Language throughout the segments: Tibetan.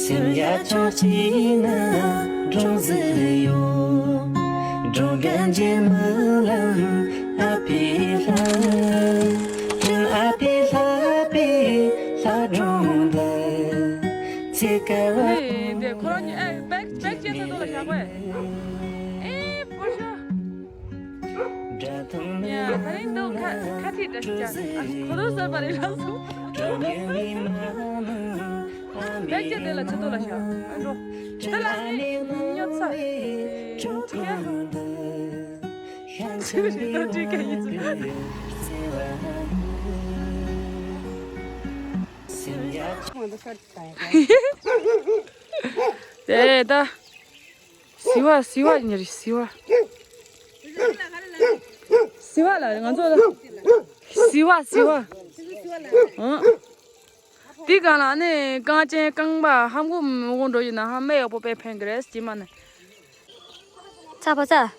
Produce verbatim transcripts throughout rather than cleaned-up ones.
སེམས་རྒྱ་ཆུང་གཅིག་ན་སྒྲོན་ཟེར་ཡོད། སྒྲོན་གན་རྗེས་མ་ལ་ཨ་ཕི་ལྷ། ཨ་ཕི་ལྷ་པའི་ལྷ་སྒྲོན་འདི། ཚེ་ཀ་བ། ཨེ་འདི་ཁོ་རང་གཉིས་ཨེ་བེག་བེག་ཅན་ཚེ་ཏོ་ལ་བཞག་པས། ཨེ་བུ་ཤ། ཡ་ད་རིང་འདུག་ཁ་ཁ་ཐིག་འདྲ་ཞིག་ཅག་ཨ་གོ་རོ་གསར་པ་རེད་ལགས་སོ། བེག་ཅན་དེ་ལ་ཚེ་ཏོ་ལ་བཞག་ཨ་འགྲོ། དེ་ལ་ནི་ཉོ་ཚ། ཚེ་རིང་ཏོ་ཅི་ཀ་ཡིན་ཚུལ། དེ་ད། བཟི་བ་བཟི་བ་ཉེར་བཟི་བ། བཟི་བ་ལ་ང་ཚོ་ལ། བཟི་བ་བཟི་བ། ཨང་། འདི་གང་ལ་ནི་རྐང་ཅན་རྐང་པ་ཧམ་གུ་མི་དགོང་འགྲོ་ཡིན་ན་ཧ་མེ་ཡག་པོ་དཔེ་ཕན་གི་རེད་ཇི་མ་ནི། ཚ་པོ་ཚ། ཨ།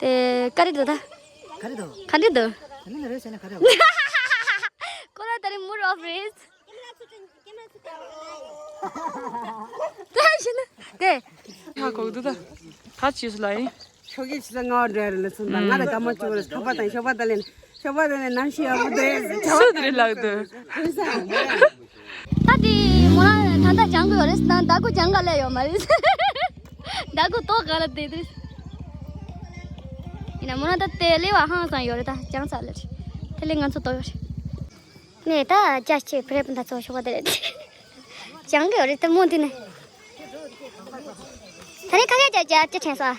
དེ་ཀ་རི་འདུག་ད། ག་རེ་འདུག་ག་འདྲ་འདུག་དེ་ནི་རེད་ཟེར་ན་ག་རེ་འོ། ཁོ་ལ་ད་རིང་མུར་ཨོཕ་རེད། ད་ཤི་ན། དེ། ཧ་གོ་གི་འདུག་ད། ད་ཅི་སུ་ལ་ཡིན། ཤོག་གི་ཕྱི་ལ་ང་འདྲ་རེ་ལ་སོང་ད་ང་ལ་དགའ་མ་བྱུང་བ་ལ་ཁ་པར་དང་ཤོག་པ་ད་ལེན་ཤོག་པ་ད་ལེན་ནམ་ཤི་ཡག་པོ་འདུག་ཟེར། སུ་དེ་རེད་ལགས་འདུག་ད་དེ་མོ་རང་ད་ལྟ་སྦྱང་གི་ཡོད་རེད་ད་ཟླ་དགུ་སྦྱང་ག་ལས་ཡོད་མ་རེད། ཟླ་དགུ་ཏོག་ག་ལ་བསྡད་དེ། ཡིན་ན་མོ་རང་ད་དེ་ལས་བ་ཧང་སང་ཡོད་རེད་ད་སྦྱང་ཚར་ལེ་རེད། དེ་ལས་ང་ཚོ་ཏོག་ཡོད་རེད། ངས་ད་ཅ་ཆེ་བྲེ་པོ་འདི་ཚོ་ཤོག་པ་དེ་རེད། སྦྱང་གི་ཡོད་རེད་ད་མོ་འདི་ནས། ད་རེས་ཁ་ཤས་ཅ་ཅ་ཅ་དྲན་སོང་ཨ།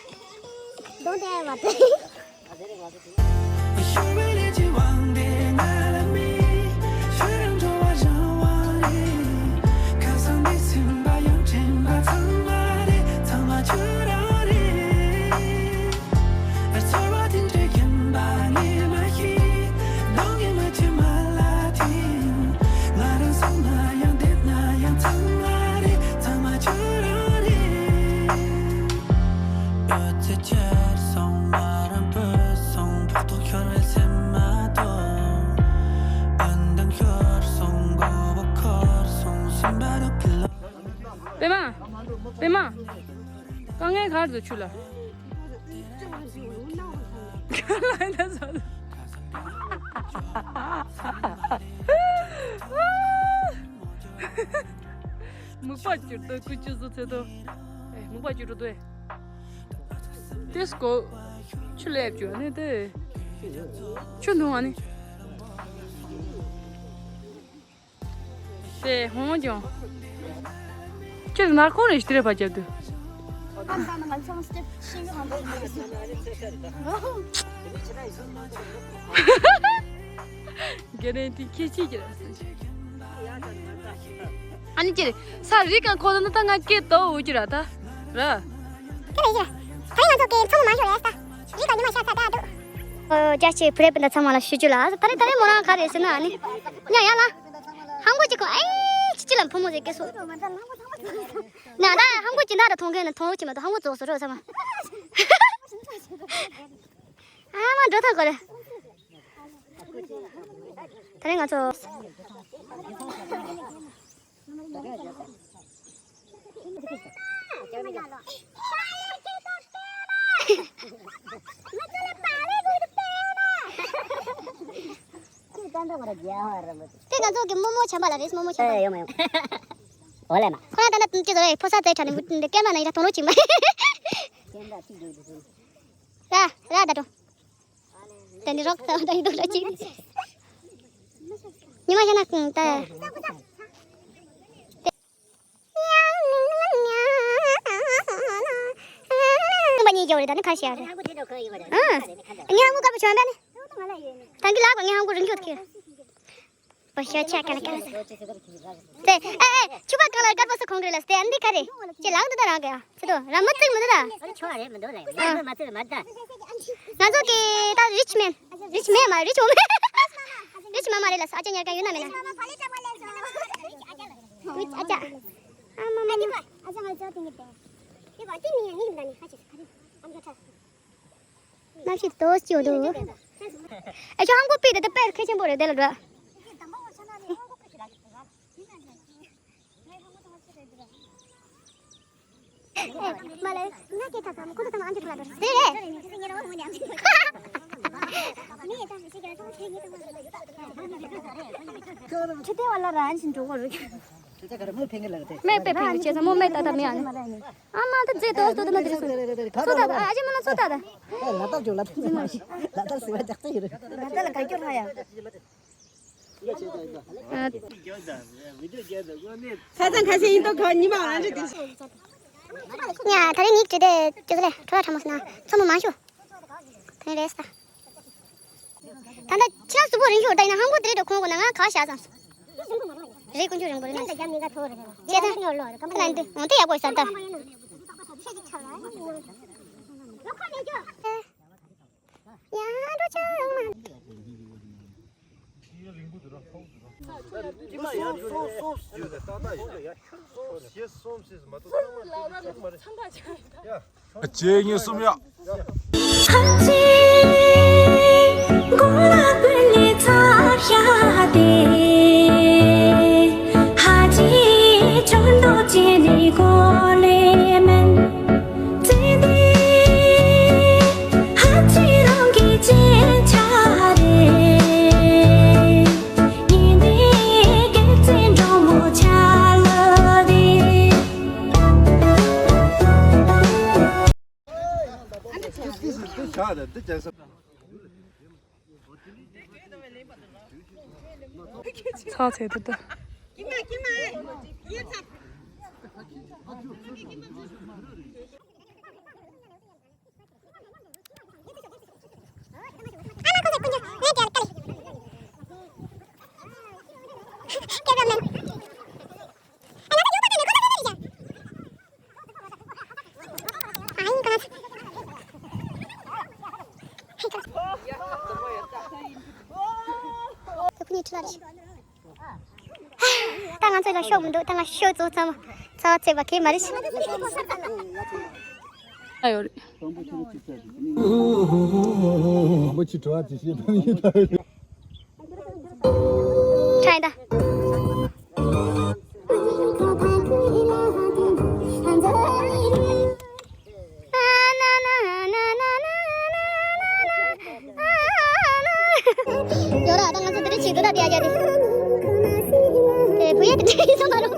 གདོང་དེ་བ་དེ། པད་མ། པད་མ། དཀའ་ངལ་ག་རེ་འདུག་ཁྱོད་ལ། མུག་པ་གྱུར་ཏོ་ཁུ་ཆུ་སུ་ཚེ་ཏོ། ཨེ་མུག་པ་གྱུར་ཏོ་ཨེ། ཏེས་ཀོ། ཆུ་ལེབ་ཅུ་ནི་ཏེ། ཆུ་འཐུང་བ་ནི། དེ་ཧོང་ཀྱང་། ཁྱེད་ནར་ཁོང་རེ་ཞིག་དེ་རེ་ཕ་རྒྱབ་དུ། ག་རེ་དེ་ཁྱེད་ཅིག་གི་རེད། ཨ་ནི་ཅི་རེད་ས་རི་གང་ཁོ་ན་ད་ང་སྐད་དོ་འུ་ཅི་ར་ད་ར། ཁྱེད་རེ་ཡ། ད་ཡང་ཚོགས་མ་ཤོར་ཡ་ད། རི་གང་ཉི་མ་ཤར་ཚ་ད་འདུག་ཨོ་རྒྱ་ཆེ་བུ་རེ་སྤུན་ཟླ་ཚང་མ་ལ་ཞུ་རྒྱུ་ལ་ད་རེ་ད་རེ་མོ་རང་ག་རེ་ཟེར་ན་ཨ་ནི། ཉ་ཡ་ལ། ཧང་གོ་ཅི་ཁོ་ཨེ་ཅི་ཅི་ལ་ཕོ་མོ་ཟེར་སྐད་སོ། ན་ད་ཧང་གོ་ཅི་འདྲ་ད་མཐོང་མཁན་ན་མཐོང་རོགས་ཅི་མ་གཏོགས་ཧང་གོ་རྫོགས་སོ་རོགས་ཚང་མ། ཨ་མ་འགྲོ་ཐང་གོ་རེ། ད་རེ་ང་ཚོ། དེ་ང་ཚོ་གི་རྨོ་མོ་བྱམས་པ་ལ་རེད་རྨོ་མོ་བྱམས་པ། ཨེ་ཡོང་མ་ཡོང་། འོ་ལེ་མ། ཁོ་རང་ད་ལྟ་དུམ་ཅི་ཟོ་རེ་ཕོ་གསར་བཙལ་ཁྲ་ནས་མུ་ཏིག་འདི་སྐད་མ་ན་ཡི་ར་གཏོང་རོགས་བྱིན་པ། ར་ར་ད་དུང་། ད་ནི་རོགས་ད་ད་ཡི་དུ་ར་ཅིག་ཉི་མ་ཤ་ན་ད། ཁང་པ་གཉིས་རྒྱབ་རེད་ད་ནི་ཁ་ཤས་རེད། ཨང་། ངའི་ཧང་གོ་དཀར་པོ་བྱོན་པས་ནི། ད་གི་ལག་པ་ངའི་ཧང་གོ་རིང་ཤོས་ཁྱེར། པ་ཤ་ཆ་ཀ་ལ་ཀ་ལ་ས། དེ་ཨེ་ཨེ་ཆུ་པ་གང་ལ་དཀར་པོ་ས་ཁོང་རེད་ལ་སྟེ་ཨ་འདི་ག་རེད། ཅེ་ལག་འདི་ད་རང་གི་ཨ་ཚེ་དོ་ར་མ་བཙུགས་མི་འདུག་ད། ཨ་ཆོ་རེད་མི་འདུག་ལ་ཡ་མ་བཙུགས་མ་ད། ང་ཚོ་གི་ད་རིཆ་མེན་རིཆ་མེན་མ་རིཆ་འོ་མེ་རིཆ་མ་མ་རེད་ལ་ས་ཨ་ཅག་ཉར་ག་ཡོད་ན་མེད་ན། ཨ་ཅག་ཨ་མ་མ་མ། གནམ་གཤིས་དོ་སྐྱིད་འདུག་ཨེ་ཆོ་ཧང་གོ་པི་དེ་དེ་དཔེ་ཁེ་ཆེན་པོ་རེད་དེ་ལ་འགྲོ། མ་ལས་ང་སྐད་ཆ་ཚང་མ་ཁོ་ཚོ་ཚང་མ་ཨང་ཅོག་ལ་འགྲོ་རེད། དེ་རེད། ཆུ་ལྟེ་བ་ལ་རང་བཞིན་འགྲོ་གི་རེད། དེ་ཚ་ག་རེ་མོ་ཕན་གི་ལ་རེད། མེ་པེ་ཕན་གི་བྱས་ས་མོ་མེ་ཏ་ཏ་མེ་ཨ་ནི། ཨ་མ་ད་རྫས་ཏོ་ཏོ་ཏོ་ན་དེ་རེད། ཚོ་ད་ད་ཨ་ཅེ་མ་ན་ཚོ་ད་ད། ལ་ད་ཇོ་ལ་ད་ཇོ་ལ་ད་སི་བ་ཇག་ཅེ་ཡོད་རེད། ད་ལ་ག་ཀྱོ་ཧ་ཡ། ཁ་སང་ཁ་སང་ཡིན་ཏོ་ཁ་ཉི་མ་ཨ་རེད་དེ། ཡ་ད་རེས་ངིག་བྲིས་ཏེ་ཅི་ཟེར་ལས་ཁྲོ་བ་ཁྲ་མོ་ཟེར་ན་མཚོ་མོ་མང་ཤོས། དེ་རེད་ས། ད་ལྟ་ཁྱེད་རང་གཟུགས་པོ་རིང་ཤོས་ད་ཡིན་ན་ཧང་གོ་དེ་རེད་འགྲོ་ཁོང་གོ་ན་ང་ག་བྱ་ཙམ། རེད་དཀོན་མཆོག་རིང་པོ་རེད་ན། ཁྱེད་ད་ཉོ་ལོ་རེད་ད་ལ་འདི་འོང་དེ་ཡག་པོ་ས་ད། ཡ་འགྲོ་ཆ་མ། རྗེས་ཉེ་གསུམ་ཡ། ཚ་ཚད་དུ་ད། ད་ང་ཚོ་ལ་ཤོག་མི་འདུག་ད་ང་ཤོག་ཚོ་ཚང་མ་ཚ་བ་ཚད་པ་ཁེལ་མ་རེད། ཨ་ཡོད་རེད། མོ་ཆི་བྲོ་བ་ཅི་ཤེས་དང་ཡིན་ད། ཁྲ་ཡིན་ད། ཡོད་ར་ད་ང་ཚོ་དེ་རིང་ཆེད་དུ་ད་དེ་ཡ་རྒྱ་དེ། དེ་བུ་ཡ་དེ་དྲན་སོང་མ་རུང་།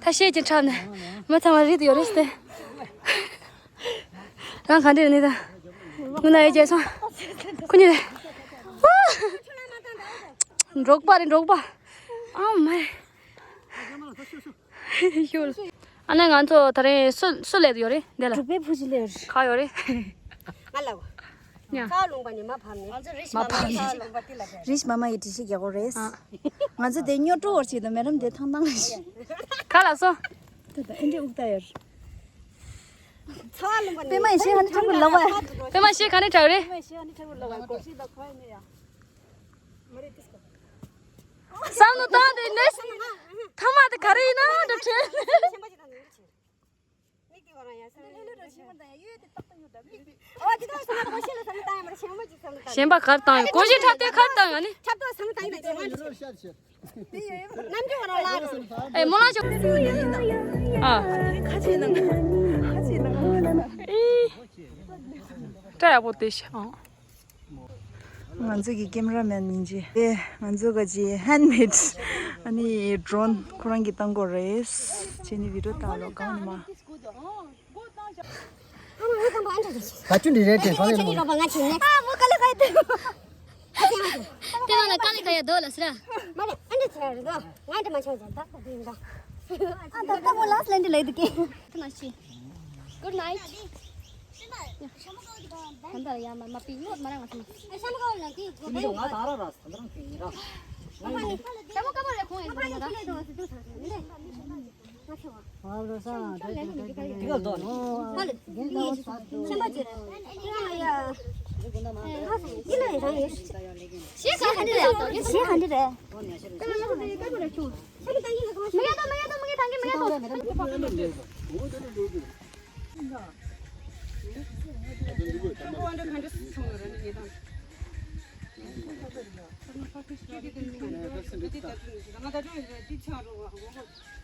ད་ཤེད་ཀྱི་འཁྲབ་ནས་མི་ཚང་མ་རིག་ཏུ་ཡོད་རེད་ཟེར། རང་ག་འདྲ་ནི་ད། ངུ་ན་ཡོད་ཀྱི་སོང་། ཁུ་ཉི་རེད། འབྲོག་པ་རེད་འབྲོག་པ། ཨ་མ། ཤུལ། ཨ་ནེ་ང་ཚོ་ད་རེས་སུ་སུ་སླེབས་ཡོད་རེད་འདི་ལ། འབྲུག་པའི་བུ་ཅིག་སླེབས་ཡོད་རེད། ག་ཡོད་རེད། ང་ལ། ཡ། ཚ་ལུང་པ་ནས་མ་ཕབ་ནས། ང་ཚོ་རིས་མ་ཕབ་ནས། ཚ་ལུང་པ་དེ་ལ་བསྡད། རིས་མ་མ་ཡི་དྲི་ཤིག་རྒྱག་གོ་རེད། ཨ། ང་ཚོ་དེ་སྨྱོ་སྤྲོ་བར་བྱེད་དུ་མེ་རམ་དེ་ཐང་ཐང་རེད། ག་ལ་སོ། ད་ད་ཨེ་འདྲས་དབུགས་ད་ཡར། ཚ་བ་ལུང་པ་ནས། པད་མ་ཡི་ཤེས་ག་ནས་ཁྲག་པོ་ལབ་བ། པད་མ་ཤེས་ག་ནས་ཁྲག་རེད། པད་མ་ཡི་ཤེས་ག་ནས་ཁྲག་པོ་ལབ་བ་གོ་ཤེས་ད་ཁོ་ཡ་ནས་ཡ། བསམ་བློ་བཏང་སྟེ་ནས། ཐ་མ་དེ་ག་རེ་ཡིན་ན་འགྲོ་དྲན། གཞན་པ་གར་བཏང་ཡོད། གོ་ཤེས་འཁྲབ་སྟེ་གར་བཏང་ཡོད་ནི། ཨེ་མོ་ལ་ཅོ། ཨ། ཁ་ཆེ་ནང་ཁ་ཆེ་ནང་། ཨེ། སྐྲ་ཡག་པོ་དེ་ཤ། ང་ཚོ་གི་ཀེམ་ར་མེན་མིན་ཇི། ཨེ། ང་ཚོ་ག་ཅི་ཧན་མེད། ཨ་ནི་ཌྲོན་ཁོ་རང་གིས་བཏང་གོ་རེད། ཅེ་ནི་བི་ཌིའོ་བཏང་ལོ་གང་ནི་མ། ག་ཅུ་འདི་རེད་དྲན་སོང་ཡོད་ནོ། པེ་མ་ལ་དཀའ་ལས་ཁག་ཡ་དོ་ལ་སྲ། Good night. ཞེས་ག་འདི་རེད། ཞེས་ག་འདི་རེད། མི་ཡ་དོ་མི་ཡ་དོ་མི་གི་ཐང་གི་མི་ཡ་དོ།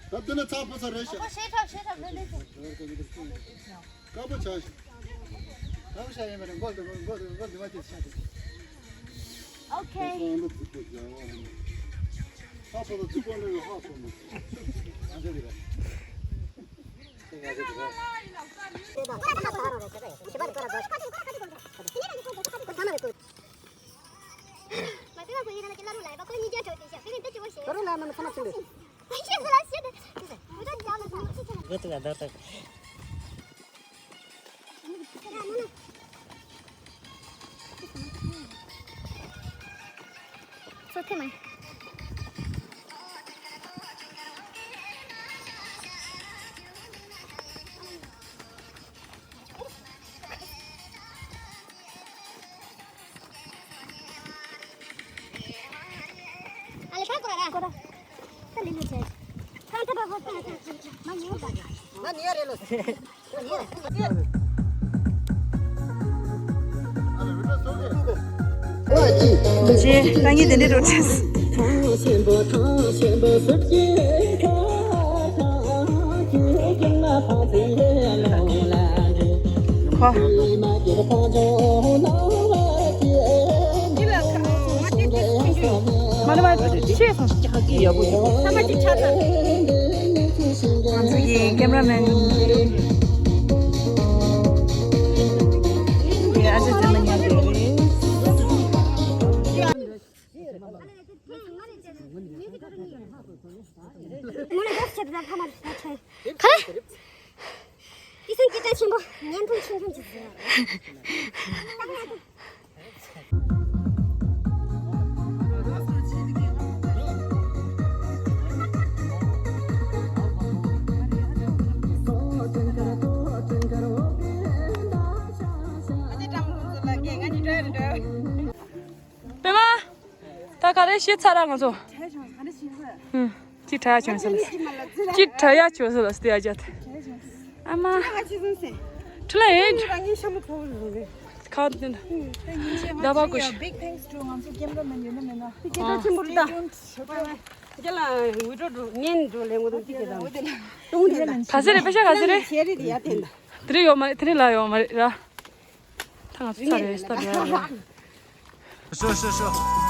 ད་འདི་ན་ཚགས་པོ་ཚ་རེད་ཤག་ཁོ་ཞེ་ཁྲག་ཞེ་ཁྲག་ལོས་ལོས་ཤག་དཀར་པོ་ཆགས་ཤག་དཀར་པོ་ཆགས་ཡིན་པ་རེད། མགོ་དེ་མགོ་དེ་མགོ་དེ་མ་དེ་ཆགས་དེ། ཨོ་ཁེ། ཁོང་ལ་ཚིག་པོ་རྒྱག་བ་རེད། ཧ་སོ་ལ་ཚིག་པོ་འདྲ་ཡོད་ཧ་སོ་མོ། ཨ་འདྲ་རེད། རྗེས་ད་ངས་དེ་འདྲའི་འགྲོ་ཆེས། ཁོ། མ་རེད་མ་རེད་ཤེས་སོང་། ཡག་པོ་ཡོད། ས་མ་གཅིག་ཆགས་ཚར། ང་ཚོ་གི་ཀེམ་ར་མེན་ཡིན། ཨ་ཅེ་ཙེ་མ་ཉན་དེ་རེད། ཁ་རེད། དེ་སང་སྐད་གྲགས་ཆེན་པོ་བརྙན་ཐུང་ཆུང་ཆུང་ཅིག་བཟོས་ཡོད་རེད། པད་མ། ད་ག་རེ་བཤད་ཚར་ར་ང་ཚོ། ཧུམ། ཅི་དྲག་ཡ་བྱུང་ཟེར་ལ། ཅི་དྲག་ཡ་བྱུང་ཟེར་ལ་སྟེ་ཨ་ཅག་དེ། ཨ་མ། ཁྲི་ལ་ཡིན། ཁ་དེ་འདྲ། ཟླ་བ་དགུ་ཤི། Big thanks to ང་ཚོ་cameraman ཡོད་ན་མེད་ན། སྐད་ཆ་ཆེན་པོ་རེད་ད། དེ་ལ་ཝི་ཌི་འོ་འགྲོ་ཉན་འགྲོ་ལེ་ངོ་དང་ཅི་གེ་དང་། ག་ཚོད་རེད་པེ་ཤ་ག་ཚོད་རེད། ཤེས་རེད་དེ་ཡ་དེ་འདྲ། དེ་རིང་ཡོད་མ་རེད། དེ་རིང་ལ་ཡོད་མ་རེད་ར། ད་ང་ཚོ་ཚར་རེད་ད་རེད། ཤོ་ཤོ་ཤོ།